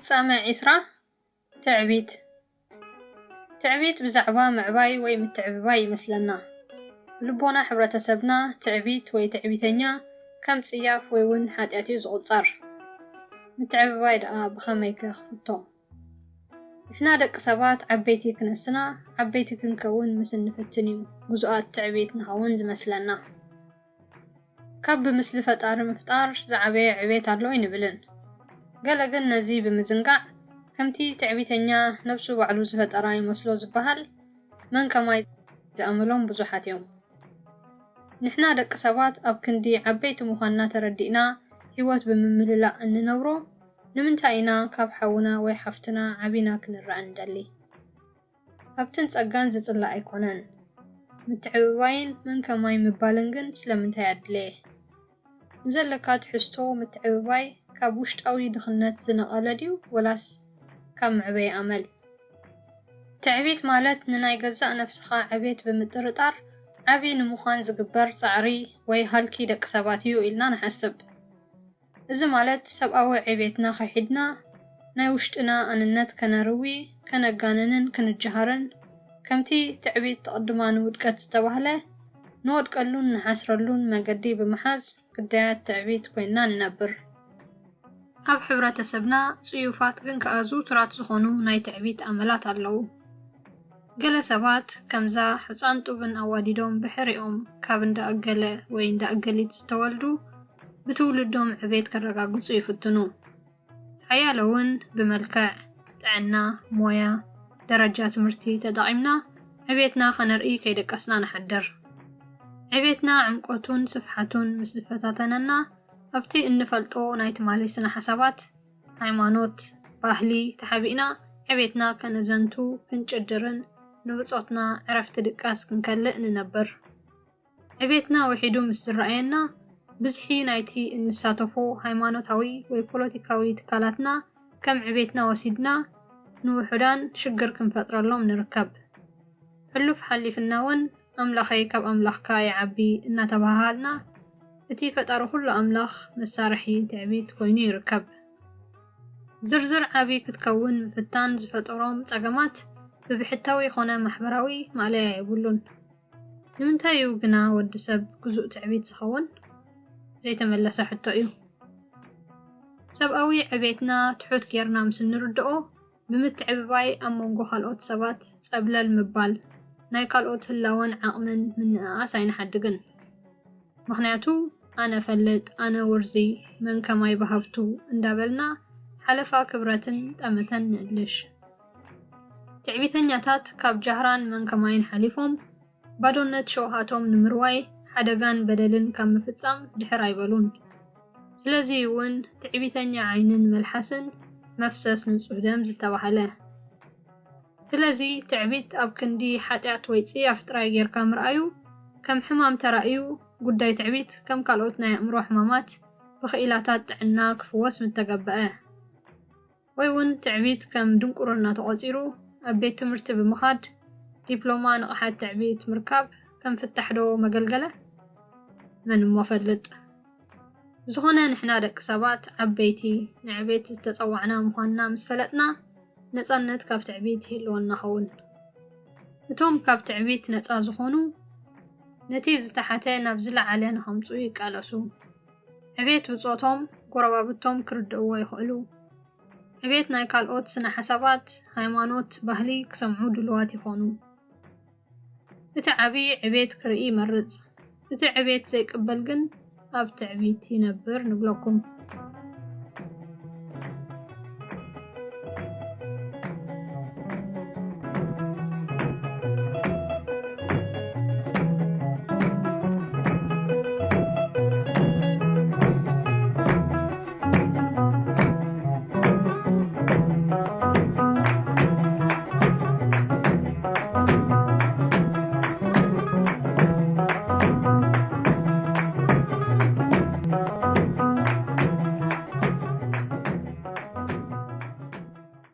ፍጻመ ዒስራ። ትዕቢት። ትዕቢት ብዛዕባ ምዕባይ ወይ ምትዕብባይ ይመስለና። ልቦና ሕብረተሰብና ትዕቢት ወይ ትዕቢተኛ ከም ጽያፍ ወይ እውን ሓጢኣት እዩ ዝቑጸር። ምትዕብባይ ደኣ ብኸመይ ከ ክፍቶ? ንሕና ደቂ ሰባት ዓበይቲ ክነስና፣ ዓበይቲ ክንከውን ምስ እንፍትን እዩ ግዙኣት ትዕቢት ንኸውን ዝመስለና። ካብ ብምስሊ ፈጣሪ ምፍጣር ዝዓበየ ዕቤት ኣሎ ኣይንብልን። ገለ ግን ነዚ ብምዝንጋዕ፣ ከምቲ ትዕቢተኛ ነብሱ ባዕሉ ዝፈጠራ ይመስሎ ዝበሃል፣ መን ከማይ ዝኣመሎም ብዙሓት እዮም። ንሕና ደቂ ሰባት ኣብ ክንዲ ዓበይቲ ምዃንና ተረዲእና ህይወት ብምምልላእ እንነብሮ፣ ንምንታይ ኢና ካብ ሓውና ወይ ሓፍትና ዓቢና ክንረኣ እንደሊ? ሃብትን ጸጋን ዝጽላእ ኣይኮነን። ምትዕብባይን መን ከማይ ምባልን ግን ስለምንታይ ኣድለየ? ንዘለካ ትሕዝቶ ምትዕብባይ ካብ ውሽጣዊ ድኽነት ዝነቐለ ድዩ ወላስ ካብ መዕበዪ ኣመል? ትዕቢት ማለት ንናይ ገዛእ ነፍስኻ ዕቤት ብምጥርጣር ዓቢ ንምዃን ዝግበር ጻዕሪ ወይ ሃልኪ ደቂ ሰባት እዩ ኢልና ንሓስብ። እዚ ማለት ሰብኣዊ ዕቤትና ኸሒድና ናይ ውሽጥና ኣንነት ከነርዊ፣ ከነጋንንን ክንጀሃርን፣ ከምቲ ትዕቢት ትቕድማ ንውድቀት ዝተባህለ፣ ንወድቀሉን ንሓስረሉን መገዲ ብምሓዝ ግዳያት ትዕቢት ኮይንና ንነብር። ኣብ ሕብረተሰብና ጽዩፋት ግን ከኣ ዝውቱራት ዝኾኑ ናይ ትዕቢት ኣመላት ኣለዉ። ገለ ሰባት ከምዛ ሑጻን ጡብን ኣዋዲዶም ብሕሪኦም ካብ እንዳ እገለ ወይ እንዳ እገሊት ዝተወልዱ ብትውልዶም ዕቤት ከረጋግጹ ይፍትኑ። ሓያሎ እውን ብመልክዕ፣ ጥዕና፣ ሞያ፣ ደረጃ ትምህርቲ ተጠቒምና ዕቤትና ከነርኢ ከይደቀስና ንሓድር። ዕቤትና ዕምቆቱን ስፍሓቱን ምስ ዝፈታተነና ኣብቲ እንፈልጦ ናይ ትማሊ ስነ ሓሳባት፣ ሃይማኖት፣ ባህሊ ተሓቢእና ዕቤትና ከነዘንቱ ክንጭድርን ንብጾትና ዕረፍቲ ድቃስ ክንከልእ ንነብር። ዕቤትና ውሒዱ ምስ ዝረኣየና ብዝሒ ናይቲ እንሳተፎ ሃይማኖታዊ ወይ ፖለቲካዊ ትካላትና ከም ዕቤትና ወሲድና ንውሑዳን ሽግር ክንፈጥረሎም ንርከብ። ሕሉፍ ሓሊፍና እውን ኣምላኸይ ካብ ኣምላኽካ ይዓቢ እናተባሃሃልና እቲ ፈጣሪ ኩሉ ኣምላኽ መሳርሒ ትዕቢት ኮይኑ ይርከብ። ዝርዝር ዓቢ ክትከውን ምፍታን ዝፈጠሮም ጸገማት ብብሕታዊ ይኾነ ማሕበራዊ ማእለያ የብሉን። ንምንታይ እዩ ግና ወዲ ሰብ ግዙእ ትዕቢት ዝኸውን? ዘይተመለሰ ሕቶ እዩ። ሰብኣዊ ዕቤትና ትሑት ጌርና ምስ እንርድኦ ብምትዕብባይ ኣብ መንጎ ካልኦት ሰባት ጸብለል ምባል ናይ ካልኦት ህላወን ዓቕምን ምንእኣስ ኣይንሓድግን። ምኽንያቱ ኣነ ፈልጥ፣ ኣነ ውርዚ፣ መን ከማይ ብሃብቱ እንዳበልና ሓለፋ ክብረትን ጠመተን ንእልሽ። ትዕቢተኛታት ካብ ጃህራን መን ከማይን ሓሊፎም ባዶነት ሸውሃቶም ንምርዋይ ሓደጋን በደልን ካብ ምፍጻም ድሕር ኣይበሉን። ስለዚ እውን ትዕቢተኛ ዓይንን መልሓስን መፍሰስ ንጹህ ደም ዝተባህለ። ስለዚ ትዕቢት ኣብ ክንዲ ሓጢኣት ወይ ጽያፍ ጥራይ ጌርካ ምርኣዩ ከም ሕማም ተራእዩ ጉዳይ ትዕቢት ከም ካልኦት ናይ ኣእምሮ ሕማማት ብኽኢላታት ጥዕና ክፍወስ ምተገበኣ። ወይ እውን ትዕቢት ከም ድንቁርና ተቖጺሩ ኣብ ቤት ትምህርቲ ብምኻድ ዲፕሎማ ንቕሓት ትዕቢት ምርካብ ከም ፍታሕ ዶ መገልገለ? መን እሞ ፈልጥ። ብዝኾነ ንሕና ደቂ ሰባት ዓበይቲ ንዕቤት ዝተጸዋዕና ምዃንና ምስ ፈለጥና ነጻነት ካብ ትዕቢት ይህልወና ኸውን። እቶም ካብ ትዕቢት ነጻ ዝኾኑ ነቲ ዝተሓተ ናብ ዝለዓለ ንኸምጽኡ ይቃለሱ። ዕቤት ብጾቶም፣ ጎረባብቶም ክርድእዎ ይኽእሉ። ዕቤት ናይ ካልኦት ስነ ሓሳባት፣ ሃይማኖት፣ ባህሊ ክሰምዑ ድሉዋት ይኾኑ። እቲ ዓቢ ዕቤት ክርኢ ይመርጽ። እቲ ዕቤት ዘይቅበል ግን ኣብ ትዕቢት ይነብር ንብለኩም።